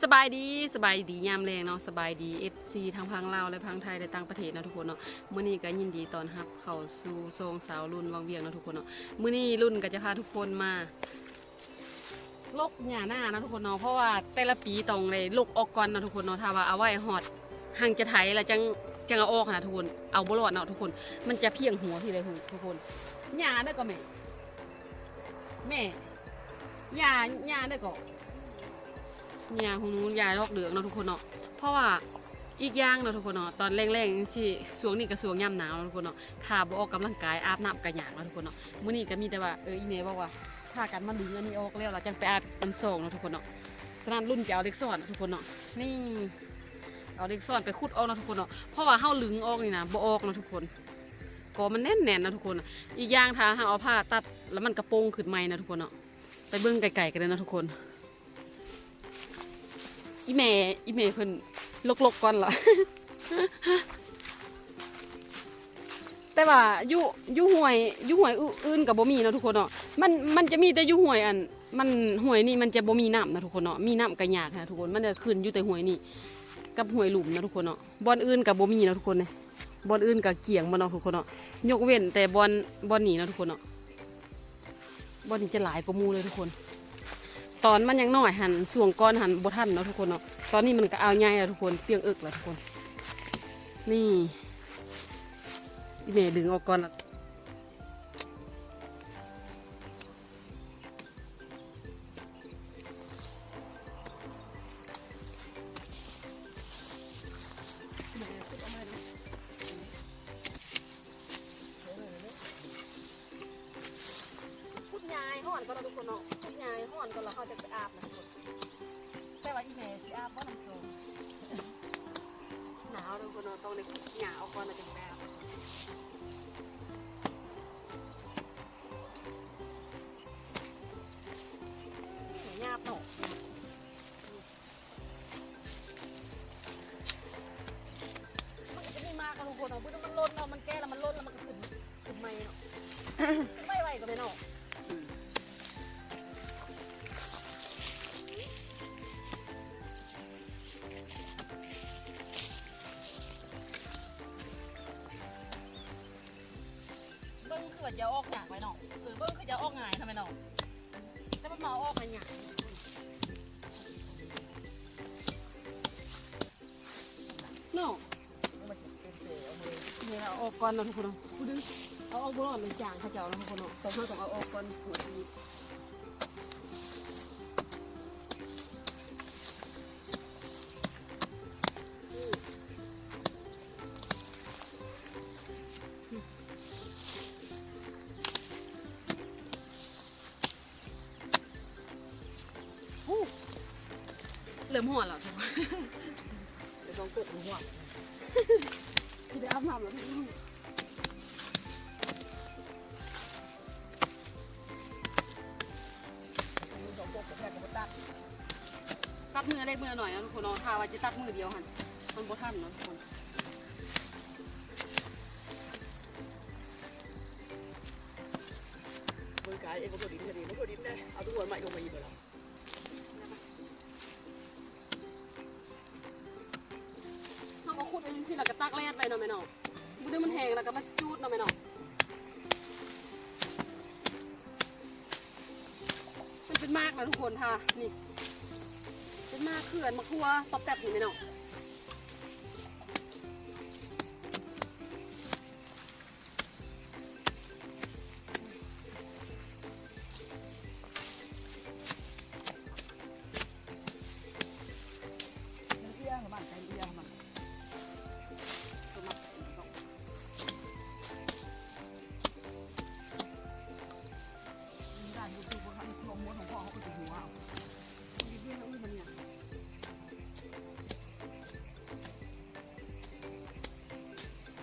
ສະບາຍດີ ສະບາຍດີຍາມແລງເນາະ ສະບາຍດີ ເອັຟຊີ ທັງຝັ່ງລາວ ແລະ ຝັ່ງໄທ ແລະ ຕ່າງປະເທດເນາະທຸກຄົນເນາະ. ມື້ນີ້ກໍຍິນດີຕ້ອນຮັບເຂົ້າສູ່ຊ່ອງສາວລຸນວັງວຽງເນາະທຸກຄົນເນາະ. ມື້ນີ້ລຸນກໍຈະພາທຸກຄົນມາລົກຫຍ້ານາເນາະທຸກຄົນເນາະ ເພາະວ່າແຕ່ລະປີຕ້ອງໄດ້ລົກອອກກ່ອນເນາະທຸກຄົນເນາະ. ຖ້າວ່າເອົາໄວ້ຮອດຮັ່ງຈະໄຖແລ້ວຈັ່ງ ຈັ່ງເອົາອອກຫັ້ນນະທຸກຄົນ ເອົາບໍ່ລອດເນາະທຸກຄົນ ມັນຈະພຽງຫົວພີ້ເລີຍທຸກຄົນ. ຫຍ້າເດີກໍແມ່ ແມ່ ຫຍ້າ ຫຍ້າເດີກໍ ຫຍ້າຫູໜູ ຫຍ້າດອກເດືອກເນາະທຸກຄົນເນາະ. ເພາະວ່າອີກຢ່າງເນາະທຸກຄົນເນາະ ຕອນແລງໆຈັ່ງຊີ້ ຊ່ວງນີ້ກໍຊ່ວງຍາມໜາວເນາະທຸກຄົນເນາະ ຖ້າບໍ່ອອກກຳລັງກາຍ ອາບນ້ຳກໍຍາກເນາະທຸກຄົນເນາະ. ມື້ນີ້ກໍມີແຕ່ວ່າ ເອີ ອີແມ່ບອກວ່າ ພາກັນມາດຶງອັນນີ້ອອກແລ້ວ ແລ້ວຈັ່ງໄປອາບນ້ຳຊອງເນາະທຸກຄົນເນາະ. ສະນັ້ນລຸນຈະເອົາເຫຼັກຊ້ອນເນາະທຸກຄົນເນາະ ນີ້ ເອົາເຫຼັກຊ້ອນໄປຂຸດອອກເນາະທຸກຄົນເນາະ. ເພາະວ່າເຮົາດຶງອອກນີ້ນະ ບໍ່ອອກເນາະທຸກຄົນ ກໍມັນແໜ້ນໆເນາະທຸກຄົນ. ອີກຢ່າງຖ້າເຮົາເອົາຜ້າຕັດ ແລ້ວມັນກະໂປ່ງຂຶ້ນໃໝ່ເນາະທຸກຄົນເນາະ. ໄປເບິ່ງໃກ້ໆກັນເລີຍເນາະທຸກຄົນ. ອີແມ່ ອີແມ່ເພິ່ນລົກໆກ່ອນລະ ແຕ່ວ່າຢູ່ ຢູ່ຫ້ວຍ ຢູ່ຫ້ວຍອື່ນກໍບໍ່ມີເນາະທຸກຄົນເນາະ. ມັນ ມັນຈະມີແຕ່ຢູ່ຫ້ວຍອັນ ມັນ ຫ້ວຍນີ້ມັນຈະບໍ່ມີນ້ຳນະທຸກຄົນເນາະ ມີນ້ຳກໍຍາກນະທຸກຄົນ ມັນຈະຂຶ້ນຢູ່ແຕ່ຫ້ວຍນີ້ກັບຫ້ວຍລຸ່ມນະທຸກຄົນເນາະ. ບ່ອນອື່ນກໍບໍ່ມີເນາະທຸກຄົນເນຍ ບ່ອນອື່ນກໍກ້ຽງໝົດເນາະທຸກຄົນເນາະ ຍົກເວັ້ນແຕ່ບ່ອນ ບ່ອນນີ້ເນາະທຸກຄົນເນາະ. ບ່ອນນີ້ຈະຫຼາຍກວ່າໝູ່ເລີຍທຸກຄົນ. ຕອນມັນຍັງນ້ອຍຫັ້ນ ຊ່ວງກ່ອນຫັ້ນບໍ່ທັນເນາະທຸກຄົນເນາະ. ຕອນນີ້ມັນກໍອາວໃຫຍ່ແລ້ວທຸກຄົນ ປ່ຽງເອິກແລ້ວທຸກຄົນ. ນີ້ ອີແມ່ດຶງອອກກ່ອນລະ. ຂຸດຫຍ້າໃຫ້ຮ້ອນກ່ອນເນາະທຸກຄົນເນາະ ຂຸດຫຍ້າໃຫ້ຮ້ອນກ່ອນ ແລ້ວເຮົາຈະໄປອາບນະທຸກຄົນ. ແຕ່ວ່າອີແມ່ຊິອາບບໍ່ນ້ຳຊອງ ໜາວເນາະທຸກຄົນເນາະ ຕ້ອງໄດ້ຂຸດຫຍ້າອອກກ່ອນ ແລ້ວຈຶ່ງໄປອາບ. ຫຍ້າເນາະ ມັນກໍຈະມີໝາກເນາະທຸກຄົນເນາະ ມັນຫຼົ່ນເນາະ ມັນແກ່ແລ້ວມັນຫຼົ່ນ ແລ້ວມັນກໍຂຶ້ນ ຂຶ້ນໃໝ່ເນາະ ຂຶ້ນໃໝ່ໄວກໍແມ່ນເນາະ. ເບິ່ງຄືວ່າຈະອອກຍາກໄວເນາະ ເອີ ເບິ່ງຄືຈະອອກງ່າຍເນາະແມ່ເນາະ ແຕ່ມັນມາອອກຍາກເນາະ. ນີ້ເອົາອອກກ່ອນເນາະທຸກຄົນເນາະ ຜູ້ດຶງເອົາອອກບໍ່ລອດເລີຍ ຈ້າງເຂົາເຈົ້າເນາະທຸກຄົນເນາະ ຕ້ອງ ເຮົາຕ້ອງເອົາອອກກ່ອນ. ໂອ້ ເລີ່ມຮ້ອນແລ້ວ ເລີ່ມຮ້ອນ ກົກເລີ່ມຮ້ອນ ຊິໄດ້ອາບນ້ຳແລ້ວ. ຕັດມື້ເລັກມື້ໜ້ອຍເນາະທຸກຄົນເນາະ ຖ້າວ່າຈະຕັດມື້ດຽວຫັ້ນ ມັນບໍ່ທັນເນາະທຸກຄົນ. ເບິ່ງກາຍເອງ ບໍ່ທົ່ວດິນກໍດີ ບໍ່ທົ່ວດິນເດ້ ເອົາຕົວໃໝ່ລົງມາອີກບໍ່ລະ. ເຮົາກໍຂຸດໄວ້ຈັ່ງຊີ້ ແລ້ວກໍຕາກແດດໄວ້ເນາະແມ່ເນາະ ມື້ໜຶ່ງມັນແຫ້ງ ແລ້ວກໍມາຈູດເນາະແມ່ເນາະ. ມັນເປັນໝາກນະທຸກຄົນ ຖ້ານີ້ເປັນໝາກເຂື່ອນ ໝາກຖົ່ວ ຕອບແຕັບນີ້ແມ່ເນາະ.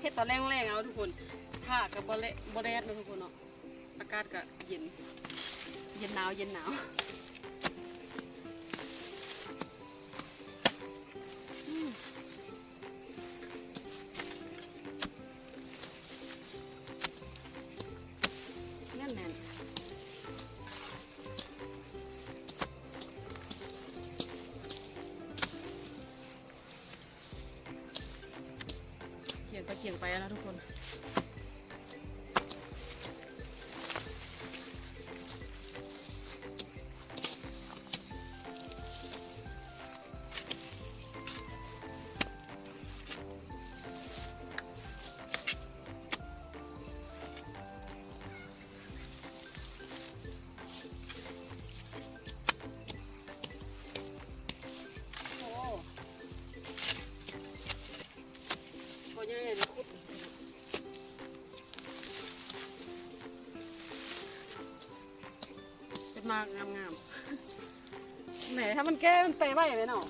ເຮັດຕອນແລງໆ ເອົາທຸກຄົນ ຖ້າກໍບໍ່ແລະ ບໍ່ແດດເນາະທຸກຄົນເນາະ ອາກາດກໍເຢັນ ເຢັນໜາວ ເຢັນໜາວ. ອືມ ແໜ້ນໆ. ຽງໄປແລ້ວທຸກຄົນ. ໂອ້ ກໍໃຫຍ່ເລີຍ ຂຸດ ເປັນໝາກງາມໆ ແໝ ຖ້າມັນແກ່ມັນແປໄວ້ແມ່ເນາະ.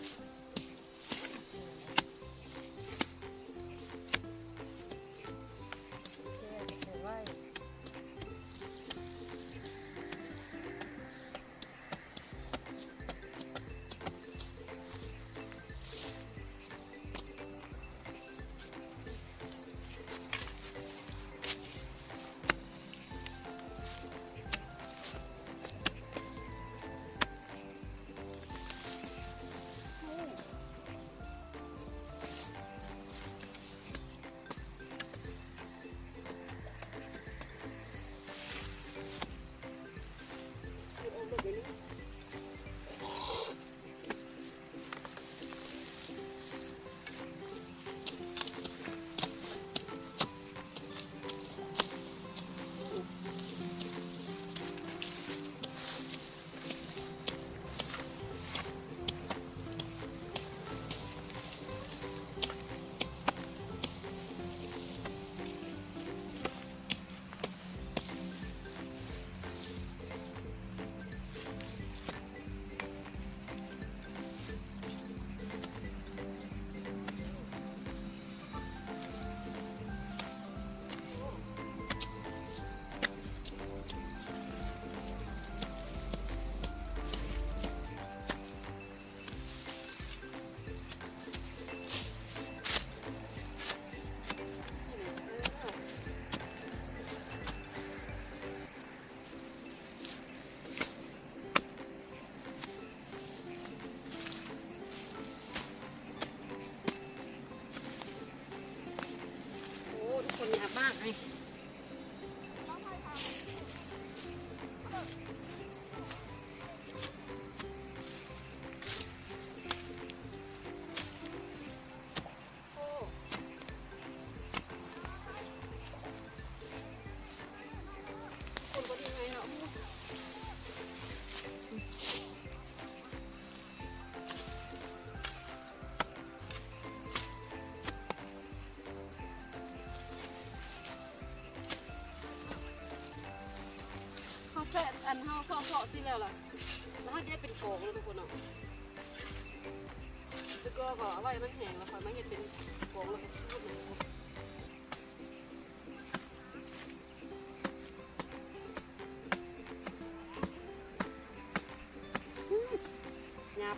ໂອ້ ທຸກຄົນ ຫຍາບມາກນີ້. ໂອ້ ຄົນບໍ່ໄດ້ງ່າຍເນາະ. ເຮົາແປະ ອັນ ເຮົາເຊາະໆ ຊິແລ້ວລະ ແລ້ວເຮົາຈະເຮັດເປັນກອງເນາະ ທຸກຄົນເນາະ. ແລ້ວກໍ ກໍເອົາໄວ້ໃຫ້ມັນແຫ້ງ ແລ້ວຄ່ອຍມາເຮັດເປັນກອງ ແລ້ວກໍຂູດເນາະ ທຸກຄົນ. ຫຍາບ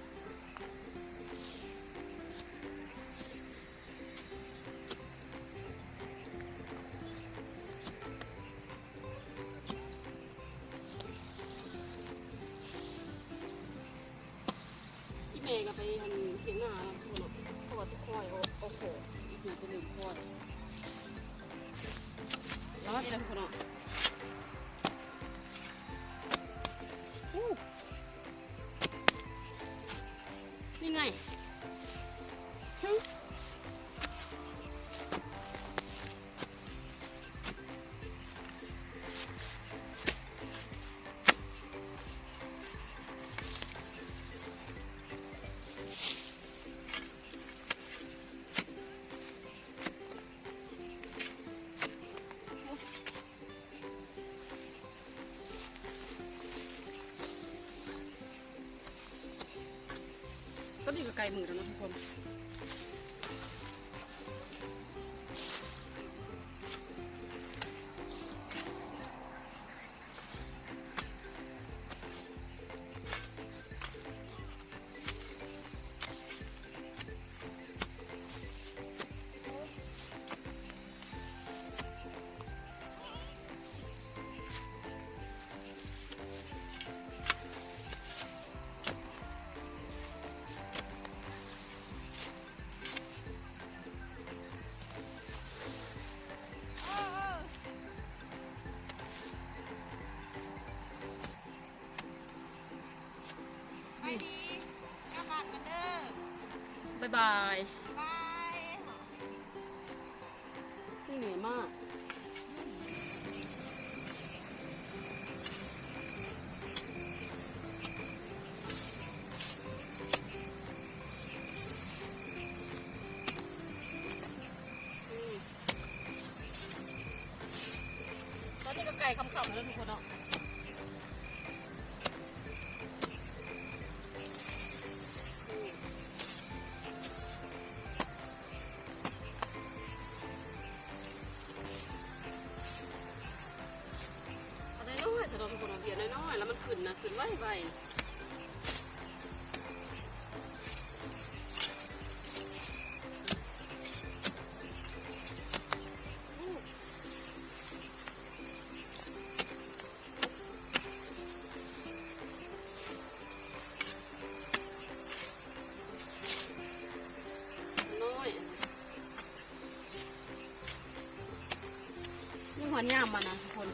ອີ່ແມ່ກໍໄປ ອັນ ຖຽງນາເນາະ ທຸກຄົນເນາະ ເພາະວ່າຕົວຄວາຍອອກ ອອກຂອງ ອີ່ເມໄປເລີຍຄວາຍ ລອດນີ້ລະ ທຸກຄົນເນາະ. ນີ້ໄງ ຫຶ. ຕອນນີ້ກໍໃກ້ມືແລ້ວເນາະທຸກຄົນ. ໂ ບາຍ ບາຍ ເມື່ອຍມາກ. ຕອນນີ້ກໍໃກ້ຄ່ຳໆແລ້ວເນາະທຸກຄົນເນາະ. ເອົານ້ອຍໆ ຊະເນາະທຸກຄົນເນາະ ເບຍນ້ອຍໆ ແລ້ວມັນຂຶ້ນນະ ຂຶ້ນໄວໆ. ນ້ອຍ ຍັງຮອດຍາມມັນນະທຸກຄົນ.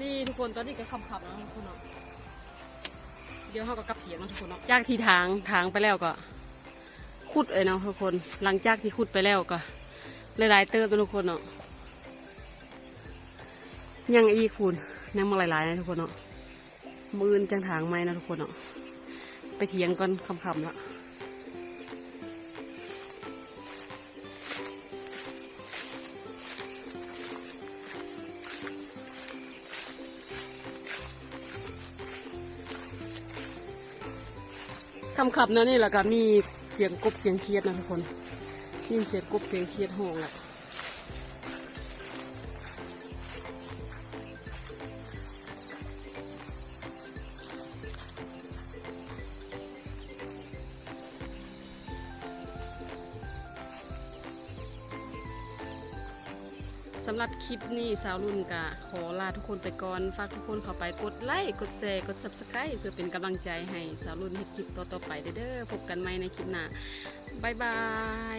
ນີ້ທຸກຄົນ ຕອນນີ້ກໍຄ່ຳໆແລ້ວເນາະທຸກຄົນເນາະ. ດຽວເຮົາກໍກັບຖຽງເນາະທຸກຄົນເນາະ. ຈາກທີ່ຖາງ ຖາງໄປແລ້ວກໍ ຂຸດເອີຍເນາະທຸກຄົນ. ຫຼັງຈາກທີ່ຂຸດໄປແລ້ວກໍຫຼາຍໆເຕີບເນາະທຸກຄົນເນາະ. ຍັງອີກພຸ້ນ ຍັງບໍ່ຫຼາຍໆນະທຸກຄົນເນາະ. ມື້ອື່ນຈັ່ງຖາງໃໝ່ເນາະທຸກຄົນເນາະ. ໄປຖຽງກ່ອນ ຄ່ຳໆລະ. ຄ່ຳໆແນວນີ້ ແລ້ວກໍມີສຽງກົບສຽງຂຽດນະທຸກຄົນ. ຍິນສຽງກົບສຽງຂຽດຮ້ອງລະ. ສຳລັບຄລິບນີ້ ສາວລຸ້ນກະຂໍລາທຸກຄົນໄປກ່ອນ. ຝາກທຸກຄົນເຂົ້າໄປກົດໄລ ກົດແຊ ກົດ Subscribe ເພື່ອເປັນກຳລັງໃຈໃຫ້ສາວລຸ້ນເຮັດຄລິບຕໍ່ໆໄປເດີ. ພົບກັນໃໝ່ໃນຄລິບໜ້າ. ບາຍບາຍ.